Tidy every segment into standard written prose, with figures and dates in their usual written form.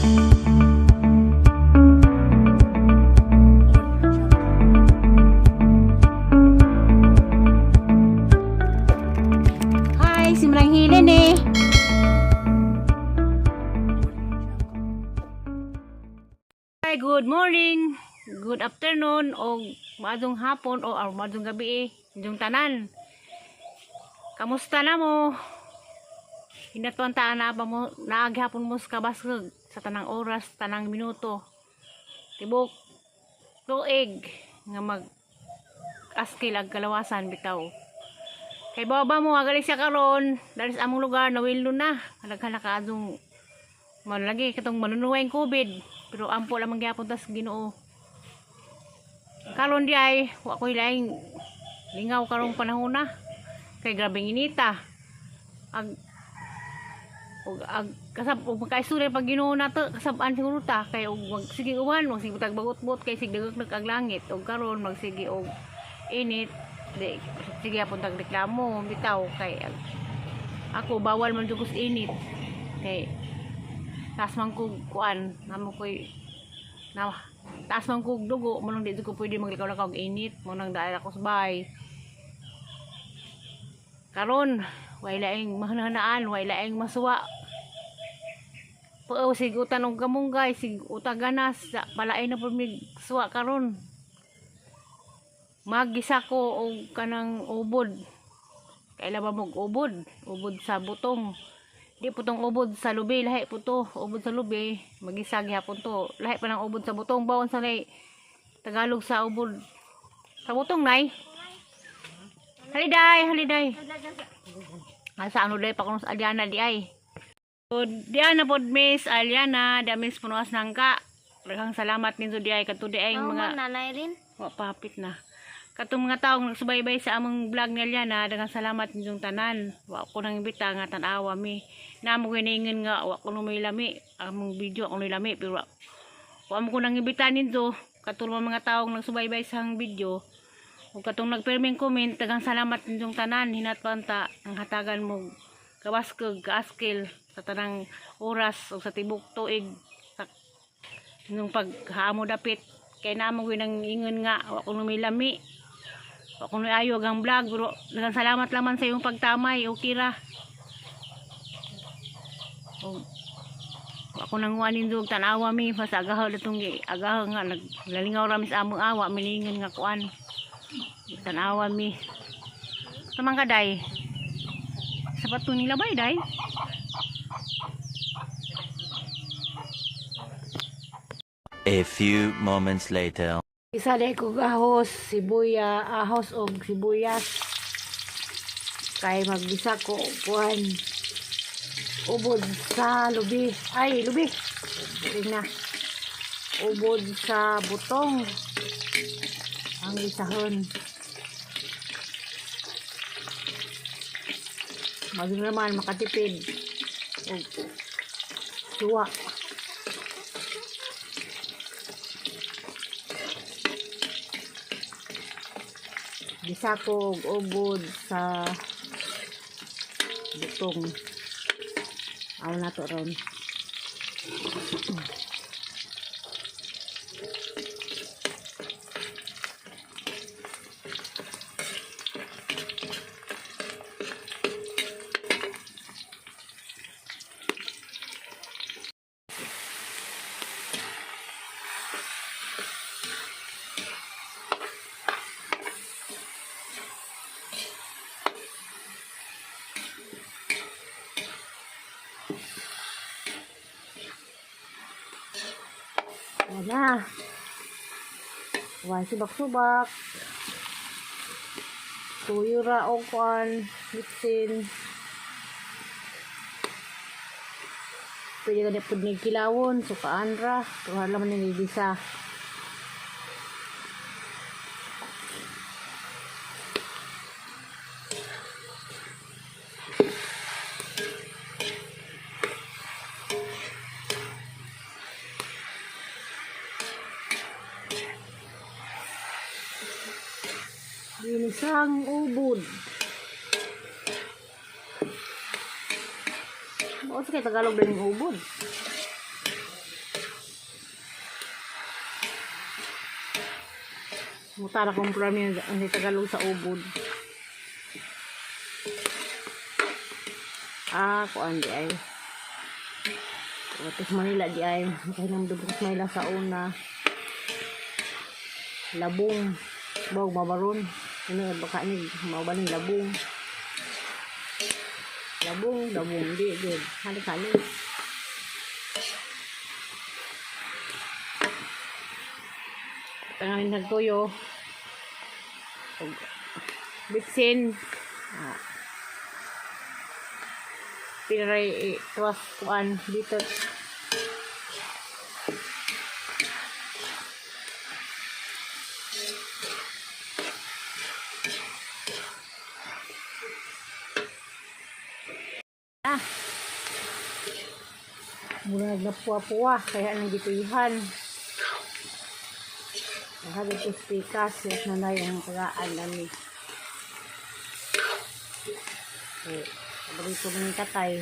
Hi, simlang hilin eh. Hi, good morning, good afternoon, o maadong hapon, o maadong gabi eh. Inyong tanan. Kamusta na mo? Hinatuan ta na ba mo, naaghapon mo sa kabaskog sa tanang oras, tanang minuto. Tibok, tuig, nga mag askil ang kalawasan bitaw. Kay baba mo agali siya karon, dali sa among lugar nawilo na. Daghan na kaadong man lagi katong manunuway ang COVID, pero ampo lamang gyapon tas Ginoo. Karon di ay wa koy laing lingaw karong panahon na. Kay grabeng inita. Ag ug ag kasab ug makaistorya pag Ginoo nato kasab-an siguro ta kay og magsige uwan, magsige tag bagot-bot kay sig dagok ang langit ug karon magsige og init di sige apon tag reklamo bitaw kay ako bawal man jud ko sa init kay taas man kog kuan namo koy na taas man kog dugo mo nang di jud ko pwede maglikaw-lakaw og init mo nang daay ako sa bahay karon. Way laing mahanaan, way laing masuwa. Pao sig utan og kamunggay, sig utaganas, palain na pud mig suwa karon. Magisa ko og kanang ubod. Kaila ba mo og ubod? Ubod sa butong. Di po tong ubod sa lubi, lahi po to. Ubod sa lubi, magisa gihapon to. Lahi pa ng ubod sa butong. Bawon sa nay Tagalog sa ubod sa butong, nay. Haliday, haliday. Asa ano day pa kuno sa Aliana di ay. So, diana pod Miss Aliana, da Miss Punuas nangka. Daghang salamat ninyo di ay kadto di ay mga Nanay rin. Wa pahapit na. Katong mga taong nagsubaybay sa among vlog ni Aliana, daghang salamat ninyong tanan. Wa ko nang imbita nga tan-awa mi. Namo giningon nga wa ko may lami among video ako lami pero wa mo ko nang imbita ninyo katong mga taong nagsubaybay sa among video. Ug katong nagpirming comment, daghang salamat ninyong tanan. Hinatpan ta ang hatagan mo kabaskog, kaaskil sa tanang oras ug sa tibok tuig sa nung paghaamo dapit kay namo gyud nang ingon nga wa ko lami, wa ko ayo ang vlog pero daghang salamat laman sa iyong pagtamay, okay ra. Og wa ko nang wanin dug tan-awa mi pas agahaw datong agahaw nga naglalingaw ra mi sa among awa miningon nga kuan tan-awa mi tamang ka day sapat nila bay day. A few moments later. Isa day ko ahos, sibuya, ahos og sibuyas. Kay magbisa ko kuan ubod sa lubi. Ay, lubi. Lubi na. Ubod sa butong. Ang isahon. Mag naman makatipid. Og suwa. Gisa ko og ubod sa butong. Aw na to ron. Ayan na. Wa subak-subak. Tuyo ra og kuan, mitsin. Pwede ka na pud ning kilawon, sukaan ra. Pero hala man ning gisa. Ginisang ubod. Mao sa kay Tagalog din yung ubod. Mutara kong prami ang Tagalog sa ubod. Ah, kuan di ay. Watis Manila di ay. Makahinamdog sa Manila sa una. Labong. Bawag mabaron. Ano, baka ni mabanin labong. Labong, labong. Di, di. Halik-halik. Tanganin nagtuyo. Bitsin. Ah. Pinaray eh, tuwas kuan dito. Ah. Mura nagnapuwa-puwa kaya nang gituihan. Nakabit ko spikas, yes na na yung paraan namin. Eh, paborito ng tatay.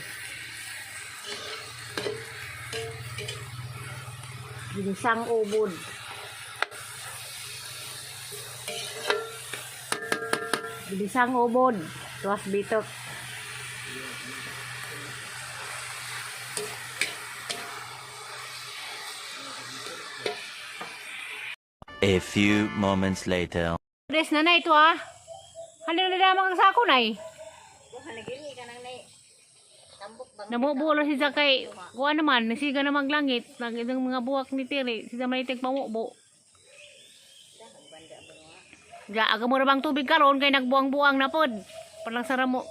Ginisang ubod. Ginisang ubod. Tuwas bitok. A few moments later. Des na na ito ah. Ano na lamang ang sako na eh. Namubuo lang siya kay kuha naman, nasiga na maglangit, nag itong mga buwak ni Tiri, siya manitig pamubo. Ja, aga mo ra bang tubig karon kay nagbuang-buang na pod. Palang sara mo.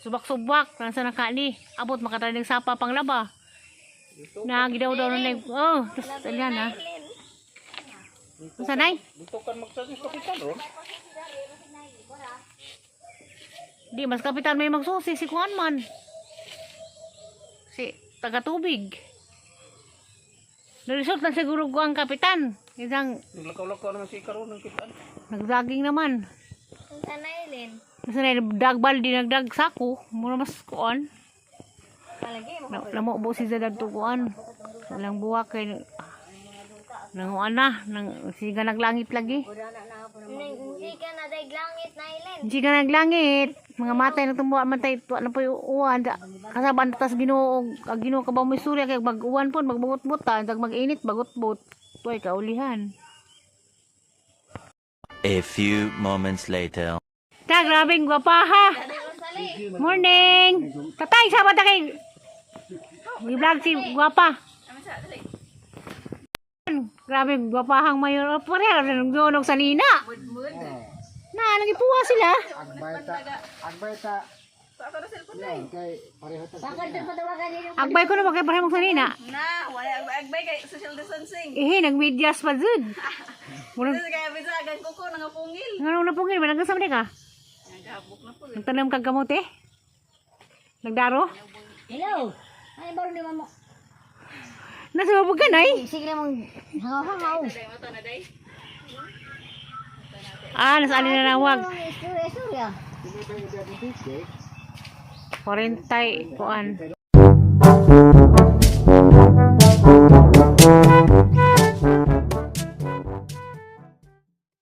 Subak-subak, lang sa nakani. Abot makataning sapa pang laba. Na gidaw daw na oh, tas alyan ha. Unsa nay? Dito kan magsabi sa kapitan ron. Di, mas kapitan may magsusi, si Kuan man. Si tagatubig. Naresult na siguro ko ang kapitan. Isang Naglakaw-lakaw naman si karon ng kitan. nagzaging naman. Unsa na Eileen? Kasi na dagbal di nagdag sako. Mura mas kuan. Palagi mo. Lamubo si Zadag to kuan. Walang buwak kay nanguan na nang siga naglangit lagi. Hindi ka na dag langit na Eileen. Siga naglangit, mga matay na tumuwa matay tuwa na po yung uwan. Kasaban tas Ginoo ang Ginoo ka ba mo istorya kay mag-uwan pon magbugot-but ta, tag mag-init bagot-but. Tuway kaulihan. A few moments later. Ta grabeng gwapa ha. Morning. Tatay sama ta kay I-vlog si gwapa. Grabe gwapahang mayor. Oh, pareha ra nang dunog sa nina. Na nagipuwa sila. Agbay ta. Yan, kay pareho ta. Agbay ko na ba kay pareha mong sanina? Na, wala agbay kay social distancing. Eh, nagmedyas pa jud. Murag Kasi kaya bisa agan kuko nangapungil. ngano na pungil, manang kasama ka? Nagabok na po. Nagtanam kag kamote? Nagdaro? Hello. Ay baro ni mamo. Nasa mabog ka nay? Sige mong hangaw-hangaw. Day mata na day. Ah, nasa alin na nawag. Istorya, istorya. 40 kuan.